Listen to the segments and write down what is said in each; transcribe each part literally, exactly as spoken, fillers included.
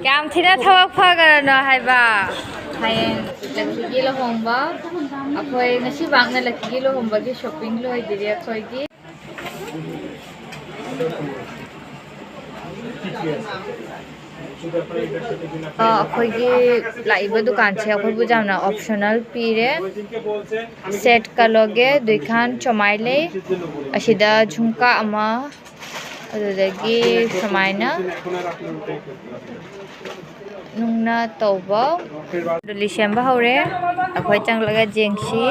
ꯀꯌꯥꯝ ꯊꯤꯅ ꯊꯕꯛ ꯐꯈ꯭ꯔꯅꯣ ꯍꯥꯏꯕ꯫ ꯍꯌꯦꯡ ꯂꯛꯀꯤꯒꯤ ꯂꯨꯍꯣꯡꯕ꯫ ꯑꯩꯈꯣꯏ ꯉꯁꯤ ꯚꯥꯛꯅ ꯂꯛꯀꯤꯒꯤ ꯂꯨꯍꯣꯡꯕꯒꯤ ꯁꯣꯄꯤꯡ ꯂꯣꯏꯗ꯭ꯔꯤ ꯑꯩꯈꯣꯏꯒꯤ꯫ ꯑ, ꯑꯩꯈꯣꯏꯒꯤ ꯂꯥꯛꯏꯕ ꯗꯨꯀꯥꯟꯁꯦ ꯑꯩꯈꯣꯏꯕꯨ ꯌꯥꯝꯅ ꯑꯣꯞꯁꯅꯦꯜ ꯄꯤꯔꯦ꯫ ꯁꯦꯠ ꯀꯂꯣꯒꯦ, ꯗꯨꯏꯈꯥꯟ ꯆꯣꯃꯥꯏ ꯂꯩ, ꯑꯁꯤꯗ ꯖꯨꯝꯀꯥ ꯑꯃ, ꯑꯗꯨꯗꯒꯤ ꯁꯨꯃꯥꯏꯅ ꯅꯨꯡꯅ ꯇꯧꯕ ꯗꯣꯂꯤ ꯁꯦꯝꯕ ꯍꯧꯔꯦ꯫ ꯑꯩꯈꯣꯏ ꯆꯪꯂꯒ ꯌꯦꯡꯁꯤ꯫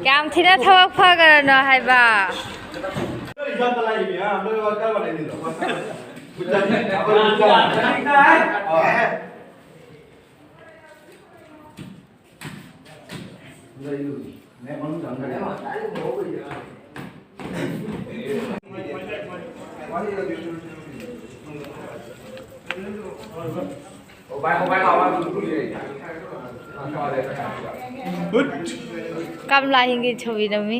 ꯀꯌꯥꯝ ꯊꯤꯅ ꯊꯕꯛ ꯐꯈ꯭ꯔꯅꯣ ꯍꯥꯏꯕ꯫ ꯀꯝꯂꯥ ꯍꯤꯡꯒꯤ ꯁꯨꯕꯤꯔꯝꯃꯤ꯫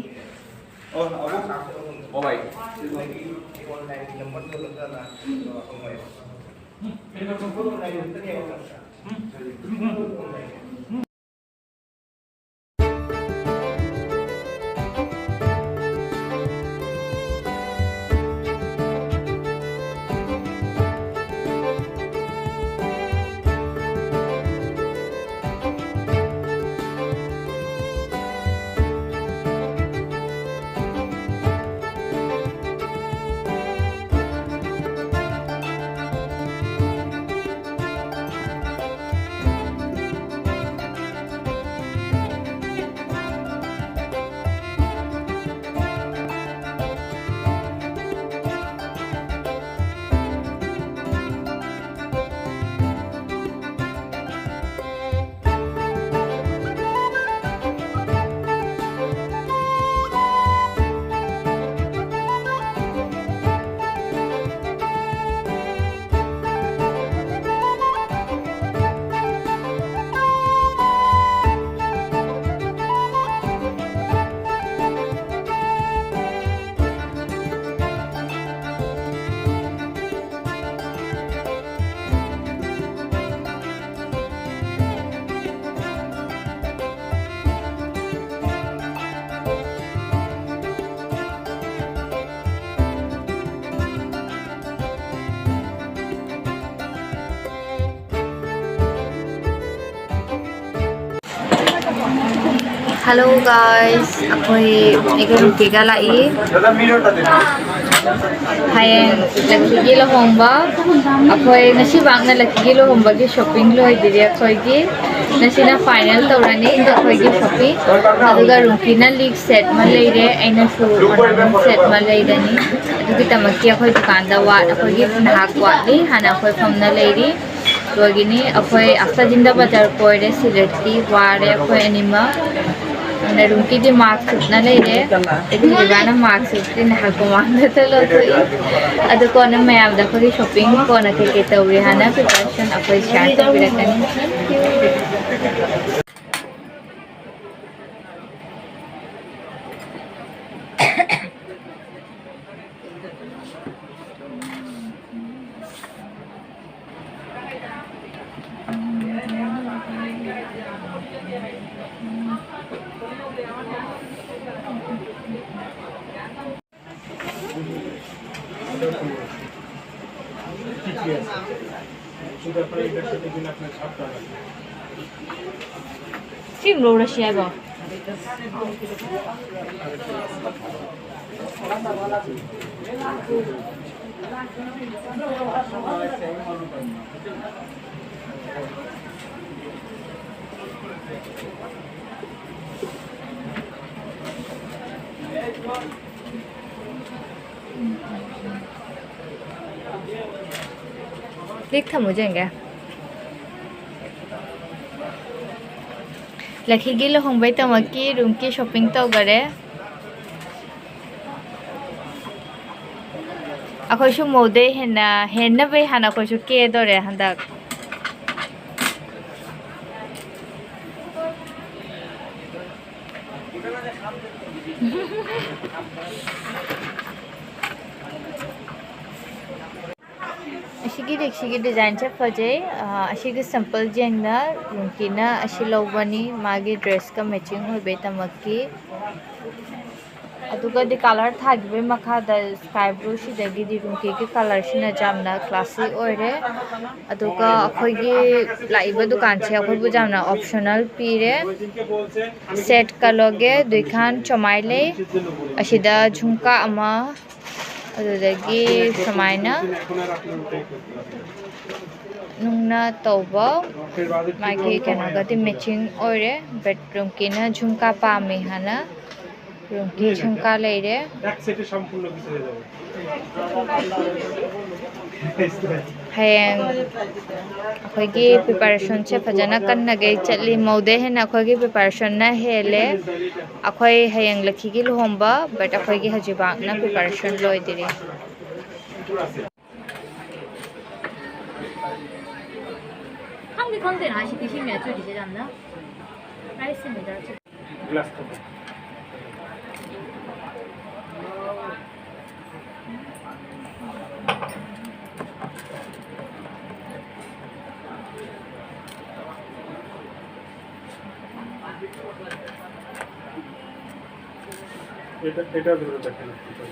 Hello guys, ꯑꯩꯈꯣꯏ ꯑꯩꯒ ꯔꯨꯀꯤꯒ ꯂꯥꯛꯏ꯫ ꯍꯌꯦꯡ ꯂꯛꯀꯤꯒꯤ ꯂꯨꯍꯣꯡꯕ꯫ ꯑꯩꯈꯣꯏ ꯉꯁꯤ ꯚꯥꯛꯅ ꯂꯛꯀꯤꯒꯤ ꯂꯨꯍꯣꯡꯕꯒꯤ shopping ꯂꯣꯏꯗ꯭ꯔꯤ ꯑꯩꯈꯣꯏꯒꯤ꯫ ꯉꯁꯤꯅ final ꯇꯧꯔꯅꯤ ꯑꯩꯈꯣꯏꯒꯤ shopping꯫ ꯑꯗꯨꯒ ꯔꯨꯀꯤꯅ lip set ꯑꯃ ꯂꯩꯔꯦ, ꯑꯩꯅꯁꯨ ornament set ꯑꯃ ꯂꯩꯔꯅꯤ꯫ ꯑꯗꯨꯒꯤꯗꯃꯛꯀꯤ ꯑꯩꯈꯣꯏ ꯗꯨꯀꯥꯟꯗ ꯋꯥꯠ-, ꯑꯩꯈꯣꯏꯒꯤ ꯉꯥꯏꯍꯥꯛ ꯋꯥꯠꯂꯤ꯫ ꯍꯥꯟꯅ ꯑꯩꯈꯣꯏ ꯐꯝꯅ ꯂꯩꯔꯤ꯫ ꯑꯗꯨꯒꯤꯅꯤ ꯑꯩꯈꯣꯏ ꯑꯐꯇꯥ ꯖꯤꯟꯗꯥ ꯕꯖꯥꯔ ꯀꯣꯏꯔꯦ, ꯁꯤꯂꯦꯠꯇꯤ ꯋꯥꯔꯦ ꯑꯩꯈꯣꯏ ꯑꯅꯤꯃꯛ꯫ ꯑꯗꯨꯅ ꯔꯨꯝꯀꯤꯗꯤ mask ꯎꯞꯅ ꯂꯩꯔꯦ꯫ ꯑꯩꯒꯤ ꯕꯕꯥꯅ mask ꯎꯞꯇ꯭ꯔꯤ, ꯅꯍꯥꯟ ꯃꯃꯥꯡꯗꯇ ꯂꯧꯊꯣꯛꯏ꯫ ꯑꯗꯨ ꯀꯣꯟꯅ ꯃꯌꯥꯝꯗ ꯑꯩꯈꯣꯏꯒꯤ shopping ꯀꯣꯟꯅ ꯀꯩꯀꯩ ꯇꯧꯔꯤ ꯍꯥꯟꯅ preparation ꯑꯩꯈꯣꯏ share ꯇꯧꯕꯤꯔꯛꯀꯅꯤ꯫ Thank you. ꯁꯤ ꯂꯧꯔꯁꯤ ꯍꯥꯏꯕ꯫ Click ꯊꯝꯃꯨ ꯌꯦꯡꯒꯦ꯫ ꯂꯛꯀꯤꯒꯤ ꯂꯨꯍꯣꯡꯕꯩꯗꯃꯛꯀꯤ ꯔꯨꯝꯀꯤ shopping ꯇꯧꯈꯔꯦ꯫ ꯑꯩꯈꯣꯏꯁꯨ ꯃꯧꯗꯩ ꯍꯦꯟꯅ, ꯍꯦꯟꯅꯕꯩ ꯍꯥꯟꯅ ꯑꯩꯈꯣꯏꯁꯨ ꯀꯦꯗꯣꯔꯦ ꯍꯟꯗꯛ꯫ ꯑꯁꯤꯒꯤ ꯔꯤꯛꯁꯤꯒꯤ designꯁꯦ ꯐꯖꯩ꯫ ꯑ, ꯑꯁꯤꯒꯤ sample ꯌꯦꯡꯅ ꯔꯨꯝꯀꯤꯅ ꯑꯁꯤ ꯂꯧꯕꯅꯤ, ꯃꯥꯒꯤ dressꯀ matching ꯑꯣꯏꯕꯩꯗꯃꯛꯀꯤ꯫ ꯑꯗꯨꯒ ꯗꯤ ꯀꯂꯔ ꯊꯥꯈꯤꯕꯒꯤ ꯃꯈꯥꯗ ꯁ꯭ꯀꯥꯏ ꯕ꯭ꯂꯨ, ꯁꯤꯗꯒꯤꯗꯤ ꯔꯨꯝꯀꯤꯒꯤ ꯀꯂꯔꯁꯤꯅ ꯌꯥꯝꯅ ꯀ꯭ꯂꯥꯁꯤ ꯑꯣꯏꯔꯦ꯫ ꯑꯗꯨꯒ ꯑꯩꯈꯣꯏꯒꯤ ꯂꯥꯛꯏꯕ ꯗꯨꯀꯥꯟꯁꯦ ꯑꯩꯈꯣꯏꯕꯨ ꯌꯥꯝꯅ ꯑꯣꯞꯁꯅꯦꯜ ꯄꯤꯔꯦ꯫ ꯁꯦꯠ ꯀꯂꯔꯒꯤ ꯗꯨꯏꯈꯥꯟ ꯆꯃꯥꯏ ꯂꯩ꯫ ꯑꯁꯤꯗ ꯖꯨꯝꯀꯥ ꯑꯃ, ꯑꯗꯨꯗꯒꯤ ꯁꯨꯃꯥꯏꯅ ꯅꯨꯡꯅ ꯇꯧꯕ ꯃꯥꯒꯤ ꯀꯩꯅꯣꯒꯗꯤ ꯃꯦꯆꯤꯡ ꯑꯣꯏꯔꯦ꯫ ꯕꯠ ꯔꯨꯝꯀꯤꯅ ꯖꯨꯝꯀꯥ ꯄꯥꯝꯃꯤ ꯍꯥꯏꯅ ꯔꯨꯝꯀꯤ ꯖꯨꯝꯀꯥ ꯂꯩꯔꯦ꯫ ꯍꯌꯦꯡ ꯑꯩꯈꯣꯏꯒꯤ ꯄ꯭ꯔꯤꯄꯦꯔꯦꯁꯟꯁꯦ ꯐꯖꯅ ꯀꯟꯅꯒꯩ ꯆꯠꯂꯤ꯫ ꯃꯧꯗꯩ ꯍꯦꯟꯅ ꯑꯩꯈꯣꯏꯒꯤ ꯄ꯭ꯔꯤꯄꯦꯔꯦꯁꯟꯅ ꯍꯦꯜꯂꯦ꯫ ꯑꯩꯈꯣꯏ ꯍꯌꯦꯡ ꯂꯛꯈꯤꯒꯤ ꯂꯨꯍꯣꯡꯕ, ꯕꯠ ꯑꯩꯈꯣꯏꯒꯤ ꯍꯧꯖꯤꯛꯐꯥꯎꯅ ꯄ꯭ꯔꯤꯄꯦꯔꯦꯁꯟ ꯂꯣꯏꯗ꯭ꯔꯤ꯫ ꯈꯪꯗꯤ ꯈꯪꯗꯦꯅ ꯁꯤꯗꯤ ꯁꯤ ꯃꯦꯠꯁ ꯑꯣꯏꯔꯤꯁꯦ ꯌꯥꯝꯅ꯫ ꯔꯥꯏꯁ ꯁꯤꯃꯤꯗ꯫ এটা, এটা ধরে দেখেন একটু।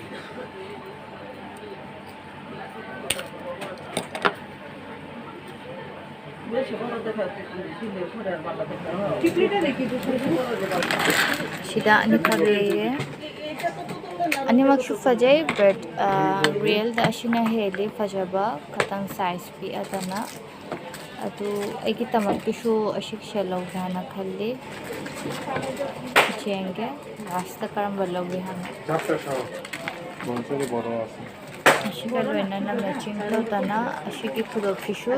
ꯁꯤꯗ ꯑꯅꯤꯈꯛ ꯂꯩꯔꯦ꯫ ꯑꯅꯤꯃꯛꯁꯨ ꯐꯖꯩ, ꯕꯠ ꯔꯤꯌꯦꯜꯗ ꯑꯁꯤꯅ ꯍꯦꯜꯂꯤ ꯐꯖꯕ, ꯈꯇꯪ ꯁꯥꯏꯖ ꯄꯤꯛꯑꯗꯅ꯫ ꯑꯗꯨ ꯑꯩꯒꯤꯗꯃꯛꯇꯁꯨ ꯑꯁꯤ ꯁꯦꯠ ꯂꯧꯒꯦ ꯍꯥꯏꯅ ꯈꯜꯂꯤ꯫ ꯌꯦꯡꯒꯦ ꯂꯥꯁꯇ ꯀꯔꯝꯕ ꯂꯧꯒꯦ ꯍꯥꯏꯅ꯫ ꯃꯣꯟꯁꯦꯗꯤ ꯕꯣꯔꯣ ꯑꯁꯤ꯫ ꯑꯁꯤꯒ ꯂꯣꯏꯅꯅ ꯃꯦꯆꯤꯡ ꯇꯧꯗꯅ ꯑꯁꯤꯒꯤ ꯈꯨꯗꯣꯞꯁꯤꯁꯨ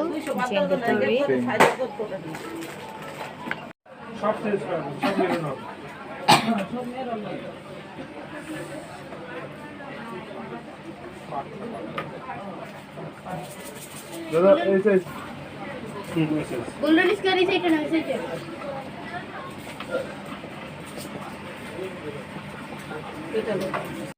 ꯌꯦꯡꯒꯗꯧꯔꯤ꯫ ꯁꯦꯝ꯫ দাদা, এই সাইজ। হুম, এই সাইজ। গোল্ডেন স্কোয়ার এই সাইডটা না, এই সাইডটা। এটা লো।